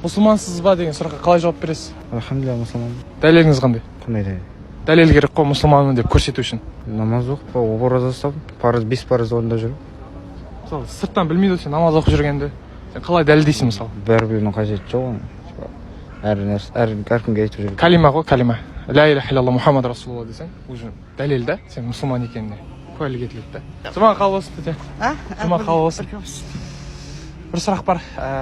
Мұсылмансыз ба деген сұраққа қалай жауап бересіз? Альхамдулилля, мұсылман. Дәлеліңіз қандай? Қандай дәлел? Дәлел керек қой, мұсылманмын деп көрсету үшін. Намаз оқып, ораза ұстап, парыз, бес парыз орындап жүрмін. Мысалы, сырттан білмейді ғой сен намаз оқып жүргенді. Сен қалай дәлелдейсің, мысалы? Бәрі білудің қажеті жоқ оны. Типа, әр нәрсе әр әркімге айтып жүру. Калима ғой, калима. Ля иляха илlallah Мұхаммад расулалла десең, уже дәлел да, сен мұсылман екеніне куәлік етіледі да. Жұма қабыл болсын, тәте. Жұма қабыл болсын. Бір сұрақ бар.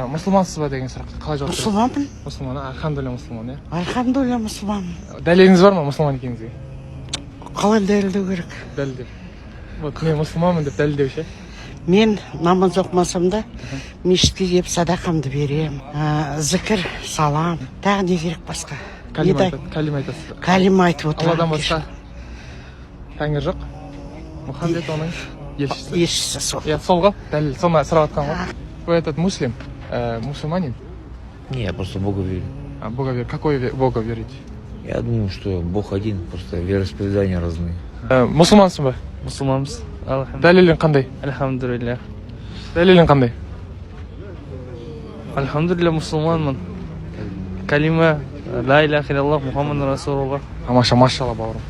Мұсылмансыз ба деген сұраққа қалай жауап бересіз? Мұсылманмын. Мұсылман, альхамдулилля, мұсылман, иә. Альхамдулилля, мұсылманмын. Дәлеліңіз бар ма мұсылман екеніңізге? Қалай дәлелдеу керек? Дәлелдеп. Вот мен мұсылманмын деп дәлелдеу ше. Мен намаз оқымасам да, мешітке келіп садақамды беремін, зікір салам. Тағы не керек басқа? Калима Не айтады, калима айтасыз. Калима айтып отырамын. Алладан басқа тәңір жоқ. Мұхаммед оның елшісі. Елшісі сол. Иә, сол ғой дәлел, соны сұрап жатқан ғой. Вы этот муслим, мусульманин? Не, я просто в Бога верю. А, Бога вер... Какой Бога верите? Я думаю, что Бог один, просто вероисповедания разные. Мұсылмансың ба? Мұсылманбыз. Дәлелің қандай? Альхамдулилля. Дәлелің қандай? Альхамдулилля, мұсылманмын. Калима ла иляха иллаллах Мұхаммад расулаллах. Тамаша, машалла, бауырым.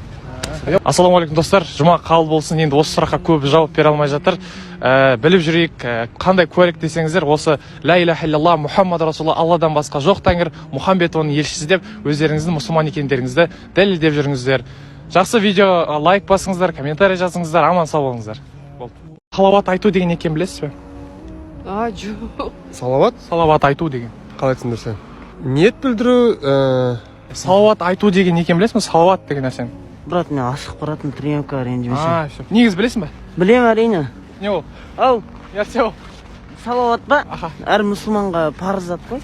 Ассалаумағалейкум, достар, жұма қабыл болсын. Енді осы сұраққа көп жауап бере алмай жатыр. Біліп жүрейік, қандай куәлік десеңіздер, осы ля иляха иллаллах Мұхаммад расулалла, Алладан басқа жоқ тәңір, Мұхаммед оның елшісі деп өздеріңіздің мұсылман екендеріңізді дәлелдеп жүріңіздер. Жақсы видео, лайк басыңыздар, комментарий жазыңыздар, аман сау болыңыздар. Болды. Салауат айту деген не екенін білесіз бе? А, жоқ. Салауат? Салауат айту деген. Қалай түсіндірсем, ниет білдіру. Салауат айту деген не екенін білесің бе? Салауат деген нәрсені. Брат, мен асығып баратын, тренировкаға, ренжімесең. А, все. Негізі білесің бе? Білемін, әрине. Не ол? Ау. Нәрсе ол? Салауат па? Аха. Әр мұсылманға парыз зат қой,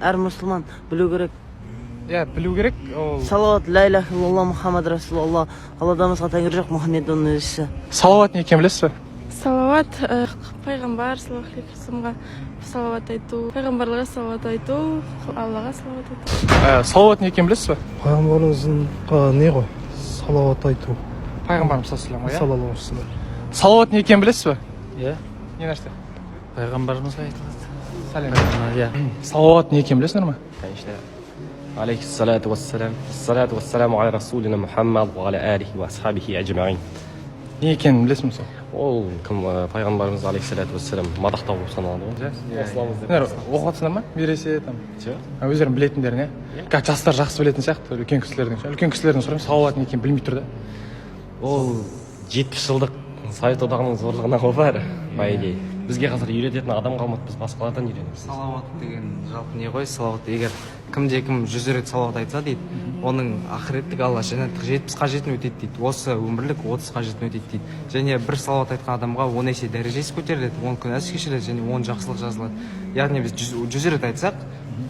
әр мұсылман білу керек. Иә, білу керек ол. Салауат: ля иляха иллаллах Мұхаммад расулаллах, Алладан басқа тәңір жоқ, Мұхаммед оның елшісі. Салауат не екенін білесіз бе? Салауат, пайғамбар саллаллаху алейхи вассаламға салауат айту, пайғамбарларға салауат айту, Аллаға салауат айту. Салауат не екенін білесіз бе? Пайғамбарымыздың не ғой, салауат айту. Пайғамбарымыз саллаллаху алейхи вассалам ғой, иә. Саллаллаху алейхи вассалам. Салауат не екенін білесіз бе? Иә. Не нәрсе? Пайғамбарымызға айтылады. Сәлем. Иә. Салауат не екенін білесіңдер ме? Конечно. عليه الصلاة والسلام، الصلاة والسلام على رسولنا محمد وعلى آله وأصحابه أجمعين. Не екенін білесің бе сол? Ол кім, пайғамбарымыз алейхиссалату вассалам мадақтау болып саналады ғой, қосыламыз деп. Сендер оқып жатсыңдар ма медресе там? Жоқ. А, өздерің білетіндерін, иә. Қазір жастар жақсы білетін сияқты үлкен кісілердің ше. Үлкен кісілерден сұраймын, салауат не екенін білмей тұр да. Ол 70 жылдық Совет Одағының зорлығынан ғой бәрі, по идее. Бізге қазір үйрететін адам қалмады, біз басқалардан үйренеміз. Салауат деген жалпы не ғой? Салауат, егер кімде кім 100 рет салауат айтса дейді, оның ақыреттік Алла жәннаттық 70 қажетін өтейді дейді, осы өмірлік 30 қажетін өтейді дейді. Және бір салауат айтқан адамға 10 есе дәрежесі көтеріледі, 10 күнәсі кешіріледі және 10 жақсылық жазылады. Яғни біз 100 рет айтсақ,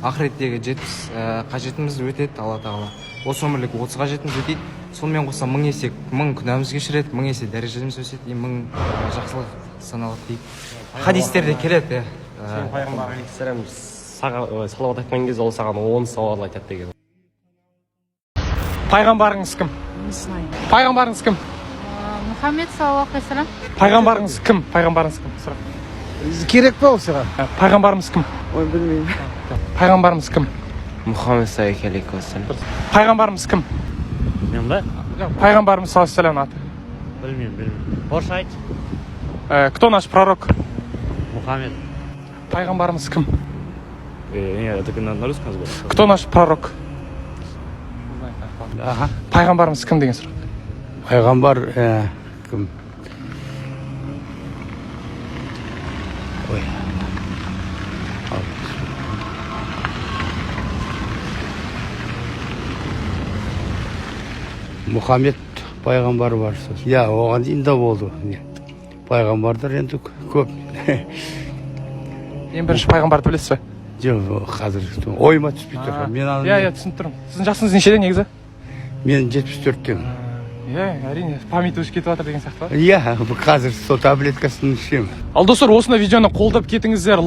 ақыреттегі 70 қажетіміз өтеді Алла Тағала, осы өмірлік 30 қажетіміз өтейді. Сонымен қоса 1000 есе, 1000 күнәміз кешіреді, 1000 есе дәрежеміз өседі и 1000 жақсылық саналады дейді, хадистерде келеді, иә. Сен пайғамбар алейхиссалам саған салауат айтқан кезде, ол саған 10 сауал айтады деген. Пайғамбарыңыз кім? Не знаю. Пайғамбарыңыз кім? Мұхаммед саллаллаху алейхи вассалам. Пайғамбарыңыз кім? Пайғамбарыңыз кім? Сұрақ. Керек па ол саған? Пайғамбарымыз кім? Ой, білмеймін. Пайғамбарымыз кім? Мұхаммед саллаллаху алейхи вассалам. Пайғамбарымыз кім? Мен ба? Жоқ, пайғамбарымыз саллаллаху алейхи вассаламның аты. Білмеймін, білмеймін. Орысша айт. Кто наш пророк? Мұхаммед. Пайғамбарымыз кім? Не, это на русском разговариваю. Кто наш пророк? Аха. Пайғамбарымыз кім деген сұрақ. Пайғамбар кім? Ой. Мұхаммед пайғамбар бар сосын. Иә, оған дейін де болды. Не, пайғамбардар енді көп. Ең бірінші пайғамбарды білесіз бе? Жоқ, қазір ойыма түспей тұр. Мен аны Иә, түсініп тұрмын. Сіздің жасыңыз нешеде негізі? Мен 74-темін. Иә, әрине, память өшіп кетіп жатыр деген сияқты ба? Иә, қазір сол таблеткасын ішемін. Ал, достар, осындай видеоны қолдап кетіңіздер.